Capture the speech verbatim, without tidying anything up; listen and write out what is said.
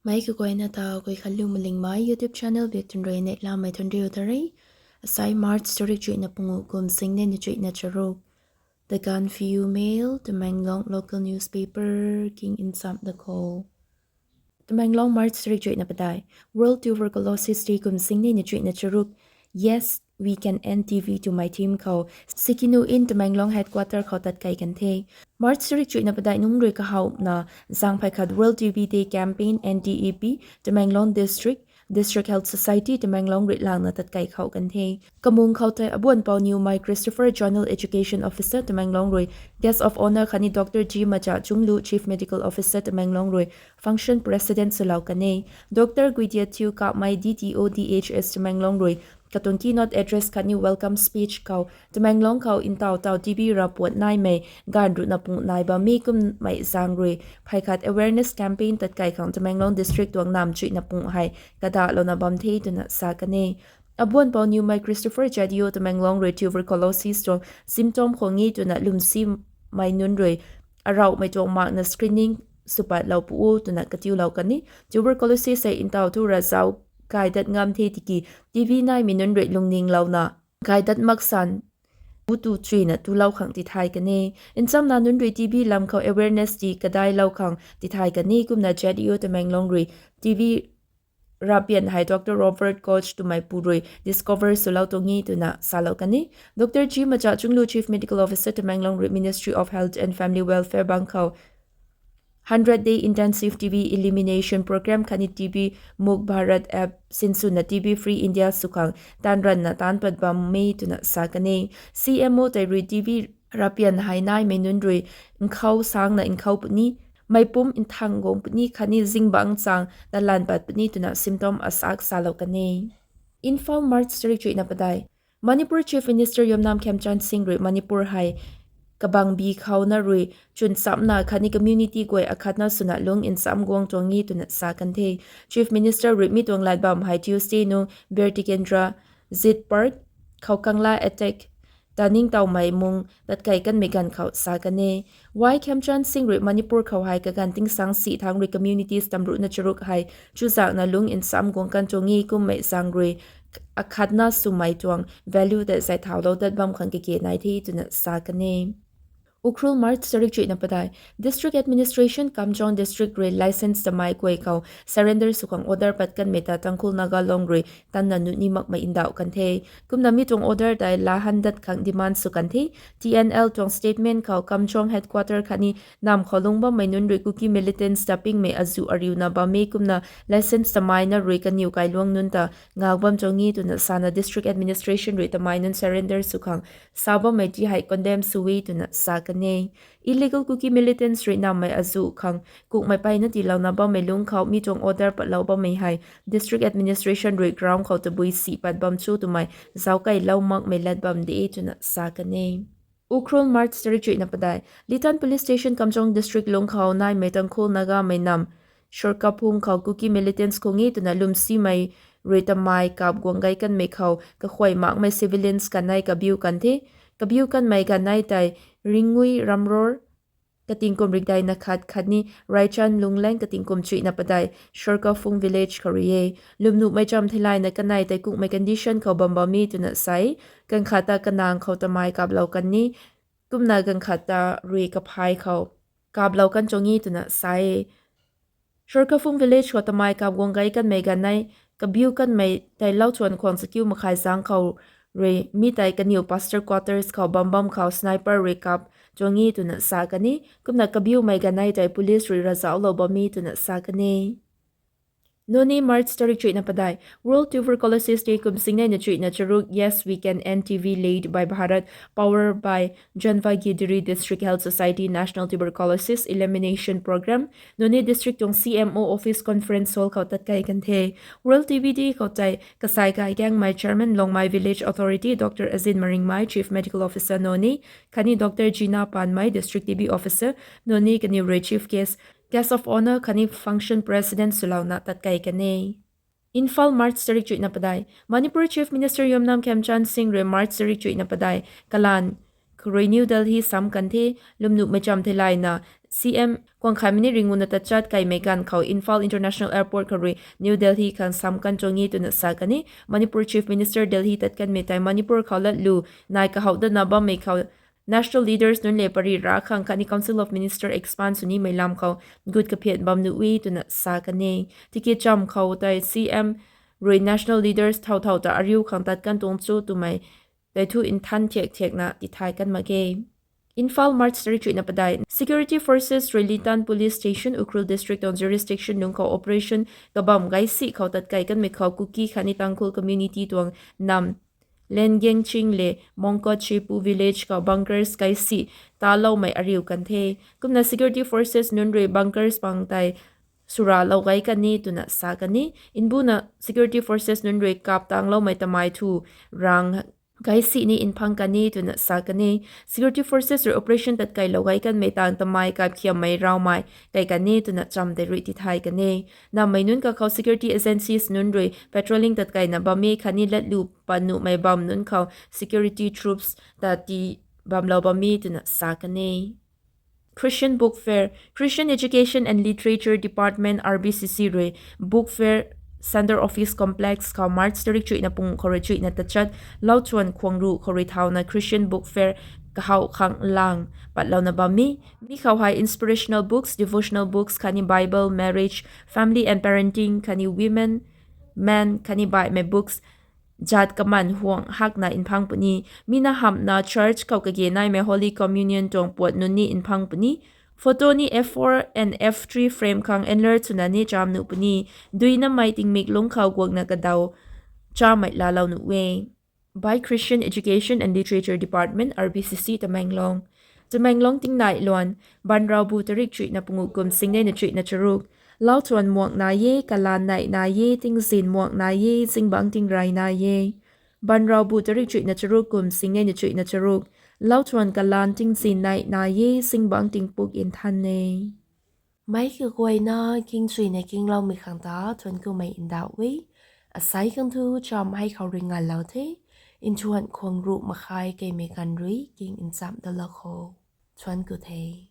Mei kaguayna ta Guikhanliu Malingmei YouTube channel biak tun rui neihlamei tun riu ta re. Asai March tarik chuihna pangu kum sing nei na chuihna charuk. The Gaanphiu Mail, Tamenglong local newspaper king in sam da kho. Tamenglong, March tarik chuihna padai. World Tuberculosis Day kum sing nei na chuihna charuk. Yes, we can end T B twmei theme khou Sikinu in Tamenglong headquarter khou tat kai kan the. March tarik chuihna padai nunc rui kahawna zang phey khat World T B Day campaign N T E P, Tamenglong District, District Health Society Tamenglong rui langna tat kai khou kan the. Kamung khou tei Abuanpou Newmei Christopher, Zonal Education Officer Tamenglong rui, Guest of Honour khatni Doctor G Macha Chunglu, Chief Medical Officer Tamenglong rui, Function President swlou kan e. Doctor Guidiathiu Kapmei, D T O D H S Tamenglong rui, katuang keynote address khatni welcome speech khou, Tamenglong khou ntaw taw T B rapuat naimei ganv ruhna pung nai bam mi kummei zaeng rui phey khat awareness campaign tat kai khang Tamenglong District tuang nam chuihna pung hei kadalouna bam the twna sa kan e. Abuanpou Newmei Christopher, J D O Tamenglong rui tuberculosis tuang symptom khou nge twna lwmsimei nunc rui arouhmei tuang makna screening sw patlou pu o twna katiulou kan e. Tuberculosis hei ntaw thu ra zauc kai dat ngam the tiki T B naimei nunc rui lungninglouna kai dat maksan bu tu chuina tulou khang tithay kan e. Nchamna nunc rui T B lam khou awareness ti kadailou khang tithay kan e. Kumna J D O Tamenglong rui T B rapian hei Doctor Robert Koch twmei pu rui discover swlou tuang e twna salou kan e. Doctor G Macha Chunglu, Chief Medical Officer Tamenglong rui Ministry of Health and Family Welfare bang khou Hundred Day Intensive T B Elimination Program khatni T B Mukt Bharat app sinswna T B Free India sw khang taanv ranna taanc pat bam e twna sa kan e. C M O tei rui T B rapian hei naimei nunc rui nkhou sangna nkhou puni, meipum nthang guang puni khatni zingbangc chang talan pat puni twna symptom asak salou kan e. Imphal, March tarik chuihna padai. Manipur Chief Minister Yumnam Khemchand Singh rui Manipur hei kabangbi khouna rui chwn chamna khatni community guay akhatna swna lung nsam guang tuang e twna sa kan the. Chief Minister rui mi tuang lat bam hei Tuesday nung Bir Tikendrajit Park khou Kangla attack ta ningtowmei mung tat kai kanmei ganv khou sa kan e. Y Khemchand Singh rui Manipur khou hei kaganv tingsang si thangc rui communities tamruhna charuk hei chuzakna lung nsam guang kan tuang e kummei zaeng rui akhatna swmei tuang value tei zay thaulou dat bam khang kage nai the twna sa kan e. Ukhrul, March tarik chuihna padai. District Administration Kamjong District rui licence tamei guay khou surrender sw khang order pat kanmei ta Tangkhul Naga Long rui tanna nuni makmei ndauh kan the. Kumna mi tuang order tei lahan dat khang demand sw kan the. T N L tuang statement khou Kamjong headquarter khatni nam khou lung bammei nunc rui Kuki militants ta pingmei azuh ariuna bam e kumna licence tameina rui kaniw kailuang nunc ta ngak bam tuang e twna sana District Administration rui tamei nunc surrender sw khang sa bammei ti hei condemn sw e twna sa kan e. Illegal Kuki militants rui nammei azuh khang kukmei peyna tiilouna bammei lungc khou mi tuang order patlou bammei hei District Administration rui ground khou tabui si pat bam cho twmei zauckailou makmei lat bam de twna sa kan e. Ukhrul, March tarik chuihna padai. Litan Police Station Kamjong District lungc khou naimei Tangkhul Nagamei nam Shorkaphung khou Kuki militants khou nge twna lwmsimei rui tamei kap guang gay kanmei khou kakhuay makmei civilians kanei kabiu kan the. Kabiu kanmei ganei tei Ringui Ramror katingkum rikdai na khat khatni Raichan Lungleng katingkum chuihna padai Shorkaphung village khou rui e. Lwmnuhmei cham theilayna kanei tei kukmei condition khou bam bam e twna sa e. Ganv khat ta kanang khou tamei kaplou kan ni, kumna ganv khat ta rui kaphay khou kaplou kan tuang e twna sa e. Shorkaphung village khou tamei kap guang gay kanmei ganei kabiu kanmei tei lauchuan khwang sakiu makhai zaeng khou rui mi tei kaniw pastor quarters khou bam bam khou sniper rui kap tuang e twna sa kan e. Kumna kabiumei ganei tei police rui ravzauhlou bam e twna sa kan e. Noney, March tarik chuihna padai. World Tuberculosis Day kum sing nei na chuihna charuk, Yes, We Can End T B, led by Bharat, powered by Janvagidiri District Health Society National Tuberculosis Elimination Program, Noney District tuang C M O Office Conference Hall khou tat kai kan the. World T B Day khou tei kasai kai kangmei Chairman Longmai Village Authority Doctor Azin Maringmai, Chief Medical Officer Noney, khatni Doctor Gina Panmei, District T B Officer Noney kaniw rui Chief Guest, Guest of Honour khatni Function President swlouna tat kai kan e. Imphal, March tarik chuihna padai. Manipur Chief Minister Yumnam Khemchand Singh rui March tarik chuihna padai kalanv khou rui New Delhi sam kan the. Lwmnuhmei cham theilayna C M kuang khaimei ni ringuna tachat kaimei ganv khou Imphal International Airport khou rui New Delhi khang sam kan tuang e twna sa kan e. Manipur Chief Minister Delhi tat kanmei tei Manipur khou latlu nai kahouh datna bammei khou national leaders nunc le pary ra khang khatni Council of Minister expand sw nimei lam khou gut kaphian bam nuh e twna sa kan e. Tiki cham khou tei C M rui national leaders thau thau ta ariu khang tat kan tuang cho twmei tei thu nthan thiak thiakna tithay kan mak ge. Imphal, March tarik chuihna padeih. Security forces rui Litan Police Station, Ukhrul District tuang jurisdiction nunc khou operation kabam gaisi khou tatkai kanmei khou Kuki khatni Tangkhul community tuang nam Lengengching le Mongkot Chepu village khou bunkers gaisi taloumei ariu kan the. Kumna security forces nunc rui bunkers pang tei swralou gay kan e twna sa kan e. Mbuna security forces nunc rui kap tangloumei tamei thu rang gaisi ni mphang kan e twna sa kan e. Security forces rui operation tatkailou gay kanmei tang tamei kapkhiammei rawmei kai kan e twna cham tei rui tithay kan e. Nammei nunc kakhou security agencies nunc rui patrolling tatkaina bam e khatni latlu pat nuhmei bam nunc khou security troops ta tii bamlou bam e twna sa kan e. Christian Book Fair. Christian Education and Literature Department, R B C C rui Book Fair Centre Office Complex khou March tarik chuihna pung khou rui chuihna tachat Lauchuan Khuangruh khou rui thauna Christian Book Fair kahouh khang lang patlouna bam e. Mi khou hei inspirational books, devotional books khatni Bible, marriage, family and parenting khatni women, men khatni baihmei books zat kaman huang hakna mphang puni. Mi na hamhna church khou kage naimei Holy Communion tuang puat nunc ni mphang puni. Photo ni F four and F three frame khang enlarge swna ni cham nuh puni. Duinamei tingmik lungc khou guangna kadaw chamei laalou nuh e. By Christian Education and Literature Department, R B C C, Tamenglong. Tamenglong tingnai luan, Banraubu tarik chuihna pangu kum singnei na chuihna charuk. Lauchuan muang nai e, kalan nai nai e, tingzin muang nai e, zingbangc tingrey nai e. Banraubu tarik chuihna charuk kum singnei na chuihna charuk. Lauchuan kalan tingzin nai nai e, zingbangc tingpuk nthan e. Meic kaguayna kingchuina kingloumei khang ta thuanc kumei ndauh e. Asei khang thu cham hei khou rui ngalou the. Nthuan Khuangruh makhai keimei ganv rui king nchamh dalou kho. Thuanc ku the.